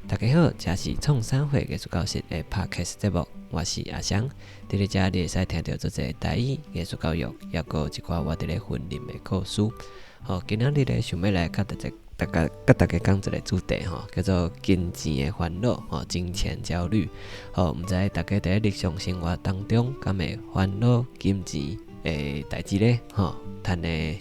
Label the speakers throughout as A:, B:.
A: 大家好，這是創啥貨藝術教室的 Podcast 節目，我是阿翔。佇咧遮你會使聽著足濟台語藝術教育，抑閣有一寡我佇咧雲林的故事。吼，今仔日咧想欲來佮大家、大家、佮大家講一个主題吼，叫做金錢的煩惱吼，金錢焦慮。吼，毋知大家佇咧日常生活當中，敢會煩惱金錢的代誌咧？吼，趁的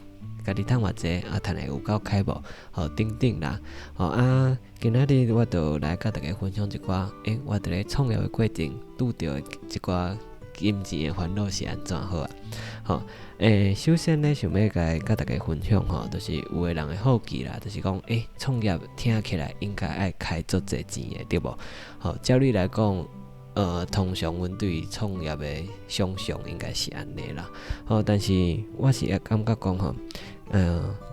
A: 家己趁偌濟，啊，趁的有夠開無？吼，等等啦。吼啊，今仔日我就來佮大家分享一寡，我佇咧創業的過程拄著的一寡金錢的煩惱是按怎好啊？吼，首先咧，想欲共佮大家分享吼，就是有的人會好奇啦，就是講，創業聽起來應該愛開足濟錢的，對無？吼，照理來講，通常阮對創業的想像應該是按呢啦。吼，但是我是會感覺講吼，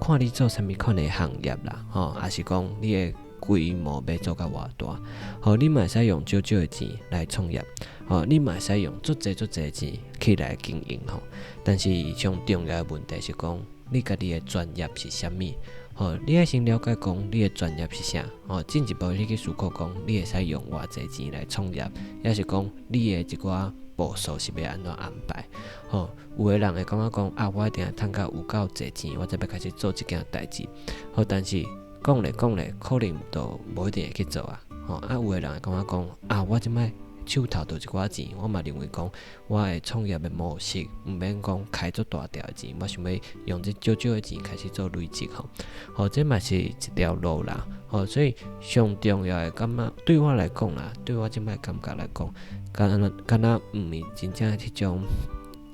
A: 看你做啥物款的行業啦，吼，抑是講你的規模欲做甲偌大，吼，你嘛會使用少少的錢來創業，吼，你嘛會使用足濟足濟錢去來經營吼。但是上重要的問題是講，你家己的專業是啥物？吼，你愛先了解講你的專業是啥，吼，進一步你去思考講，你會使用偌濟錢來創業，抑是講你的一寡步數是欲按怎安排？吼，有的人會感覺講啊，我一定愛趁甲有夠濟錢，我才欲開始做這件代誌。吼，但是講咧講咧，可能就無一定會去做啊。吼，啊，有的人會感覺講啊，我這擺手頭就一寡錢，我嘛認為講，我的創業的模式毋免講開足大條的錢，我想欲用這少少的錢開始做累積吼，吼，這嘛是一條路啦，吼，所以上重要的感覺對我來講啦，對我這擺感覺來講，敢若敢若毋是真正彼種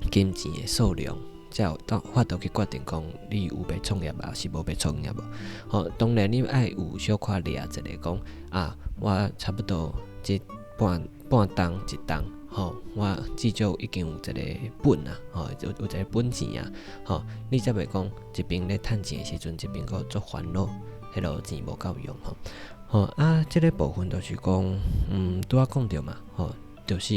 A: 金錢的數量，才有當法度去決定講你有欲創業抑是無欲創業無，吼，當然你愛有小可掠一个講啊，我差不多這半半冬一冬，吼，我至少已經有一个本啊，吼，有一个本錢啊，吼，你才袂講一邊咧趁錢的時陣，一邊閣足煩惱，彼落錢無夠用吼，吼啊，這个部分就是講，拄仔講著嘛，吼，就是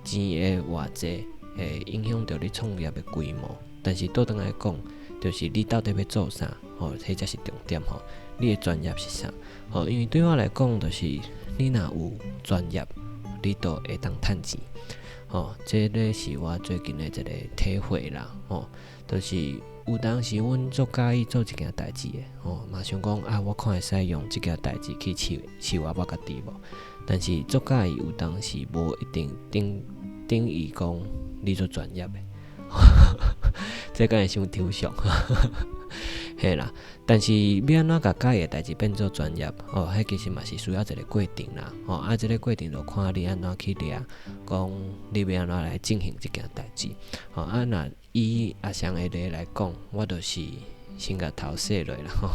A: 錢會偌濟會影響著你創業的規模，但是倒轉來講，就是你到底欲做啥，吼，彼才是重點吼，你的專業是啥，吼，因為對我來講，就是你若有專業，你就會當趁錢，吼，這个是我最近的一個體會啦，吼，就是有當時阮足佮意做這件代誌的，吼，嘛想講啊，我看會使用這件代誌去飼飼活我家己無？但是足佮意有當時無一定等等於講你做專業的，這敢會傷抽象？嘿啦，但是欲按怎共佮意的代誌變做專業，吼，彼其實嘛是需要一个過程啦，吼，啊，這个過程就看你按怎去掠，講你欲按怎來進行這件代誌，吼，啊，若以阿翔的例來講，我就是先共頭洗落啦，吼，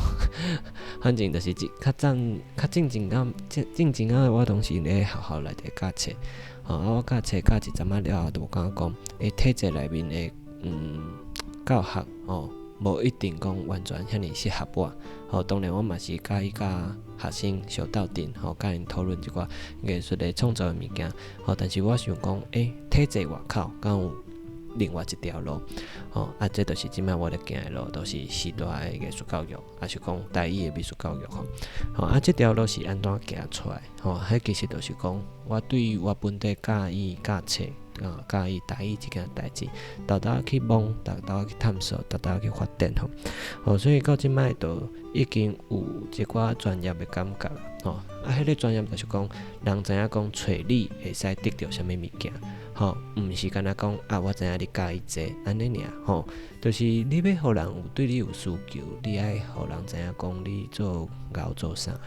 A: 反正就是較早較進前仔進前仔，我攏是咧學校內底教冊，吼，啊，我教冊教一陣仔了後，就感覺講，體制內面的教學，吼，無一定講完全遐爾適合我，吼，當然我嘛是佮意佮學生相鬥陣，吼，佮𪜶討論一寡藝術的創作的物件，吼，但是我想講，體制外口敢有另外一條路，吼，啊，這就是這擺我咧行的路，就是師大的藝術教育，抑是講台語的美術教育，吼，吼，啊，這條路是按怎行出來？吼，彼其實就是講，我對我本底佮意教冊。啊，佮意台語這件代誌，沓沓去摸，沓沓去探索，沓沓去發展吼。吼，所以到這擺就已經有一寡專業的感覺吼。啊，彼个專業就是講，人知影講揣你會使得著啥物物件，吼，毋是干焦講啊，我知影你佮意這按呢爾吼，就是你欲予人有對你有需求，你愛予人知影講你做𠢕做啥的。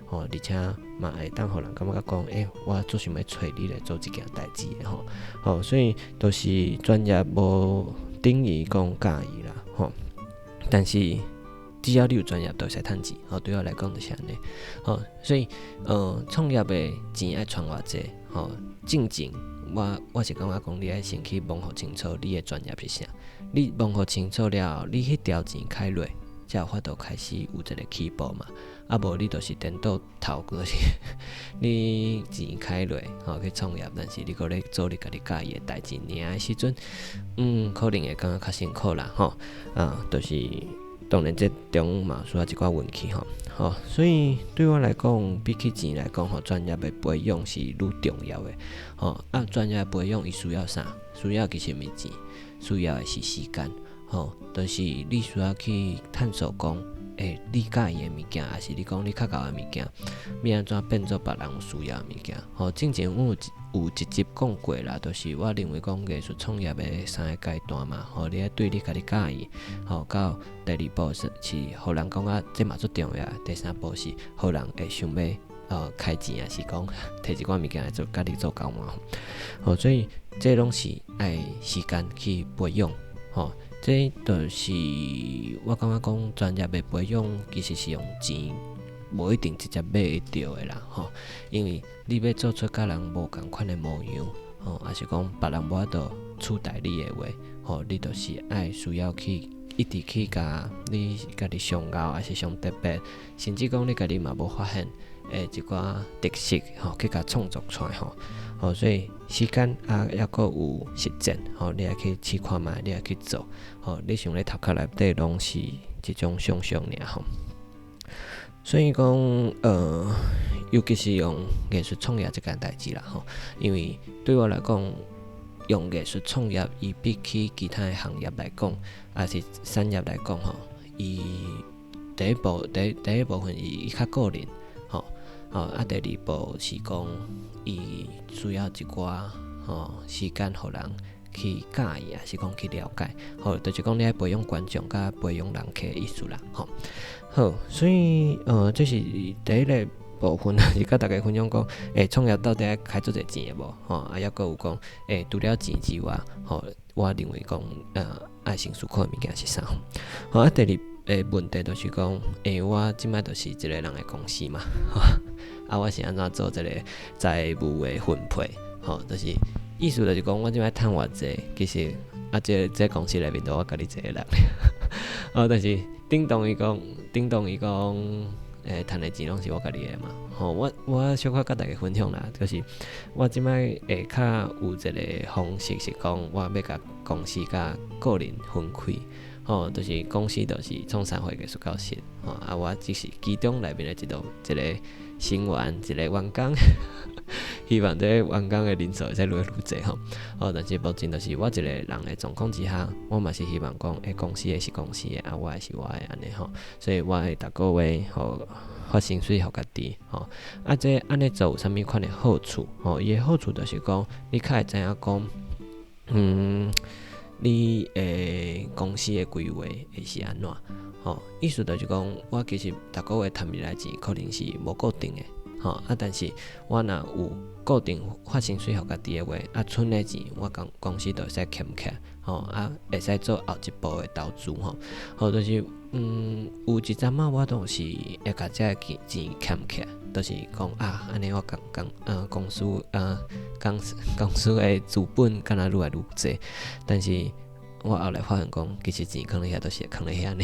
A: 吼，而且嘛會當予人感覺講，我足想欲揣你來做這件代誌的吼，吼，所以就是專業無等於講佮意啦，吼，但是只要你有專業，就會使趁錢，吼，對我來講就是按呢，吼，所以創業的錢愛揣偌濟，吼，進前我是感覺講，你愛先去摸予清楚你的專業是啥，你摸予清楚了後，你彼條錢開落，才有法度開始有一个起步嘛，啊無你就是顛倒頭，就是你錢開落吼去創業，但是你閣咧做你家己佮意的代誌爾的時陣，可能會感覺較辛苦啦吼，啊，就是。當然這中嘛需要一寡運氣吼，吼，所以對我來講，比起錢來講吼，專業的培養是愈重要的，吼。啊，專業的培養伊需要啥？需要其實毋是錢，需要的是時間，吼，就是你需要去探索講，欸，你佮意的物件，抑是你講你較𠢕的物件，欲按怎變做別人有需要的物件？吼，之前阮有一集講過啦，就是我認為講藝術創業的三个階段嘛，吼，你愛對你家己佮意，吼，到第二步是予人感覺這嘛足重要，第三步是予人會想欲開錢，抑是講提一寡物件來做佮你做交換，吼，所以這攏是愛時間去培養，吼。這就是我感覺講專業的培養，其實是用錢無一定直接買會著的啦，吼。因為你欲做出佮人無仝款的模樣，吼，抑是講別人無法度取代你的話，吼，你就是愛需要去一直去共你家己上𠢕，抑是上特別，甚至講你家己嘛無發現的一寡特色，吼，去共創作出來，吼。吼，所以時間啊，抑閣有實踐，吼，你愛去試看覓，你愛去做，吼，你想咧頭殼內底攏是一種想象爾吼。所以講，尤其是用藝術創業這件代誌啦，吼，因為對我來講，用藝術創業，伊比起其他的行業來講，抑是產業來講，吼，伊第一步，第一部分伊較個人，吼，吼，啊，第二步是講，伊需要一寡吼時間，予人去佮意，抑是講去了解，吼，就是講你愛培養觀眾，佮培養人客的意思啦，吼。好，所以這是第一个部分，是佮大家分享講，欸，創業到底愛開足濟錢的無？吼，啊，抑閣有講，欸，除了錢之外，吼，我認為講，愛先思考的物件是啥？好，啊，第二个問題就是講，欸，我這擺就是一個人的公司嘛，啊，我是按怎做這个財務的分配？吼，就是意思就是講，我這擺趁偌濟，其實啊，這個公司內面就我家己一個人，哦，但是等同於講，欸，趁的錢攏是我家己的嘛。吼，我小可佮大家分享啦，就是我這擺會較有一個方式是講，我欲共公司佮個人分開。吼，就是公司就是創啥貨藝術教室，吼，啊，我只是其中內面的一個成員，一個員工，希望這個員工的人數會使愈來愈濟吼。哦，但是目前就是我一個人的狀況之下，我嘛是希望講，欸，公司的是公司的，啊，我的是我的按呢吼。所以我會逐個月吼發薪水予家己吼。啊，這按呢做有啥物款的好處？吼，伊的好處就是講，你較會知影講，你的公司的規劃會是按怎？吼，意思就是講，我其實逐個月趁入來錢可能是無固定的，吼啊，但是我若有固定發薪水予家己的話，啊，賰的錢我公司就會使儉起來，吼啊，會使做後一步的投資吼，吼，就是有一陣仔我都是會共這個錢儉起來，就是講啊，按呢我共共公司啊公司的資本敢若愈來愈濟，但是我後來發現講，其實錢囥佇遐都是會囥佇遐爾，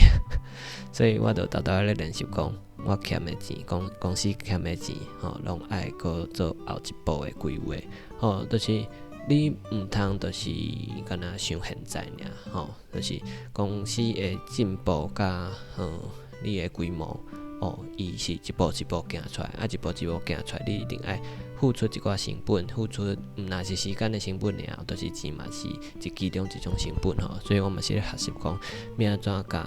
A: 所以我就沓沓咧練習講，我儉的錢，公司儉的錢，吼，攏愛閣做後一步的規劃，吼，就是你毋通就是敢若想現在爾，吼，就是公司的進步佮你的規模，哦，伊是一步一步行出來，啊，一步一步行出來，你一定愛付出一寡成本，付出毋但是時間的成本爾，就是錢嘛是一其中一種成本吼，所以我嘛是咧學習講，欲按怎共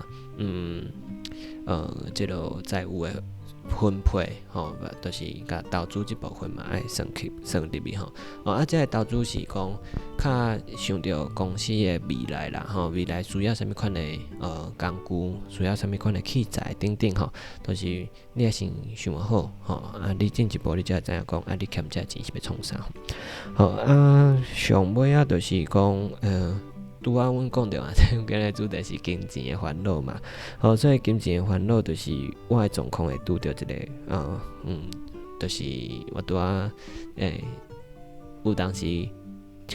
A: 這个財務的分配吼，就是共投資這部分嘛愛算去算入去吼。哦，啊，這个投資是講較想著公司的未來啦，吼，未來需要啥物款的工具，需要啥物款的器材等等吼，都是你愛先想好吼，啊，你進一步你才會知影講，啊，你欠這個錢是欲創啥。好，啊，上尾仔就是講，拄仔阮講著啊，今日主題是金錢的煩惱嘛，好，所以金錢的煩惱就是我的狀況會拄著一个，就是我拄仔，欸，有當時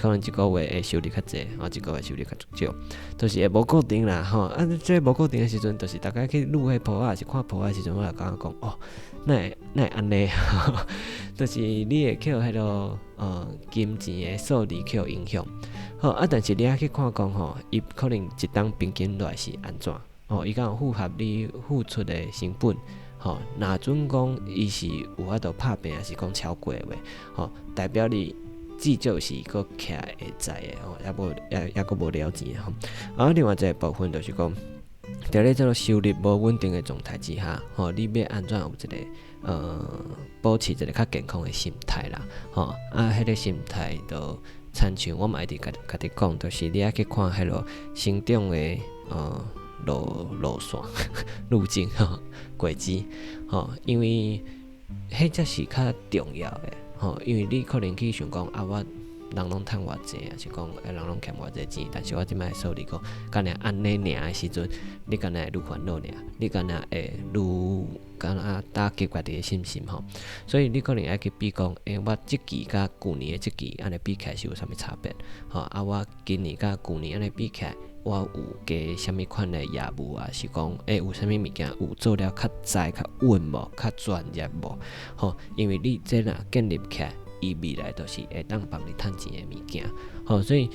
A: 可能一個月會收入較濟，啊，一個月收入較少，就是會無固定啦，吼，啊，這無固定的時陣，就是逐家去擼彼鋪仔，抑是看鋪仔的時陣，我就感覺講，哦，哪會按呢？就是你會去彼个金錢的數字去影響，好，啊，但是你愛去看講吼，伊可能一冬平均落來是按怎？吼，伊敢有符合你付出的成本，吼，若準講伊是有法度拍拚，抑是講超過的話，吼，代表你至少是閣徛會在的，吼，猶無猶猶閣無了錢吼。啊，另外一个部分就是講，佇咧這個收入無穩定的狀態之下，吼，你欲按怎有一個保持一個較健康的心態啦，吼，啊，彼個心態就親像我嘛一直共家己講，就是你愛去看彼個成長的路線路徑吼軌跡吼，因為彼才是較重要的吼，因為你可能去想講啊，我人攏趁偌濟，抑是講欸人攏欠偌濟錢，但是我這擺數字講，干焦按呢爾的時陣，你敢若會愈煩惱爾，你敢若會愈敢若打擊家己的信心吼。所以你可能愛去比講，欸，我這期佮舊年的這期按呢比起來是有啥物差別？吼，啊，我今年佮舊年按呢比起來，我有加啥物款的業務啊？是講，欸，有啥物物件有做了較知較穩無？較專業無？吼，因為你這若建立起來，伊未來就是會當幫你趁錢的物件，吼，所以，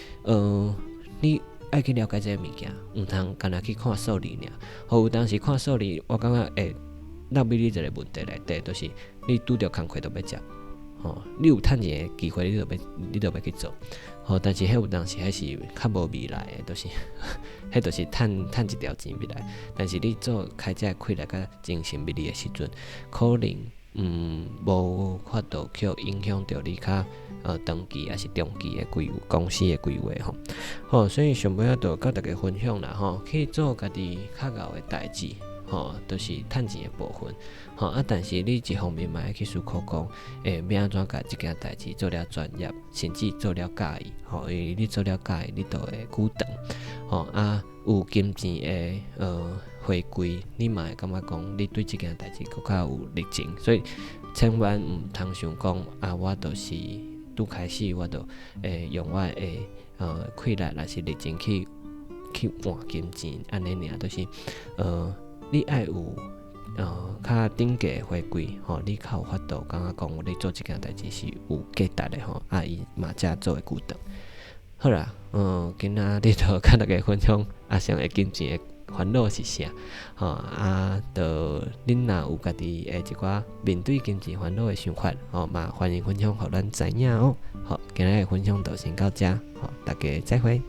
A: 你愛去了解這个物件，毋通干焦去看數字爾。吼，有當時看數字，我感覺會落佇你一個問題內底，就是你拄著工課就欲接，吼，你有趁錢的機會，你就欲去做，吼，但是彼有當時彼是較無未來的，就是彼就是趁趁一條錢未來。但是你做開這個氣力佮精神欲入的時陣，可能無法度去影響著你較長期抑是中期的規公司的規劃吼。好，所以上尾仔就佮大家分享啦吼，去做家己較𠢕的代誌吼，就是趁錢的部分吼。啊，但是你一方面嘛愛去思考講，欸，欲按怎共這件代誌做了專業，甚至做了佮意吼，因為你做了佮意，你就會久長吼。啊，有金錢的回歸，你嘛會感覺講，你對這件代誌閣較有熱情，所以千萬毋通想講啊，我就是拄開始，我就會用我的氣力，抑是熱情去換金錢，按呢爾，就是你愛有較頂格的回歸吼，你較有法度感覺講你做這件代誌是有價值的吼，啊伊嘛才做會久長。好啦，今仔日就共大家分享阿翔的金錢的煩惱是啥？吼啊，就恁若有家己的一寡面對金錢煩惱的想法，吼嘛歡迎分享予咱知影哦。好，今仔日的分享就先到這，好，大家再會。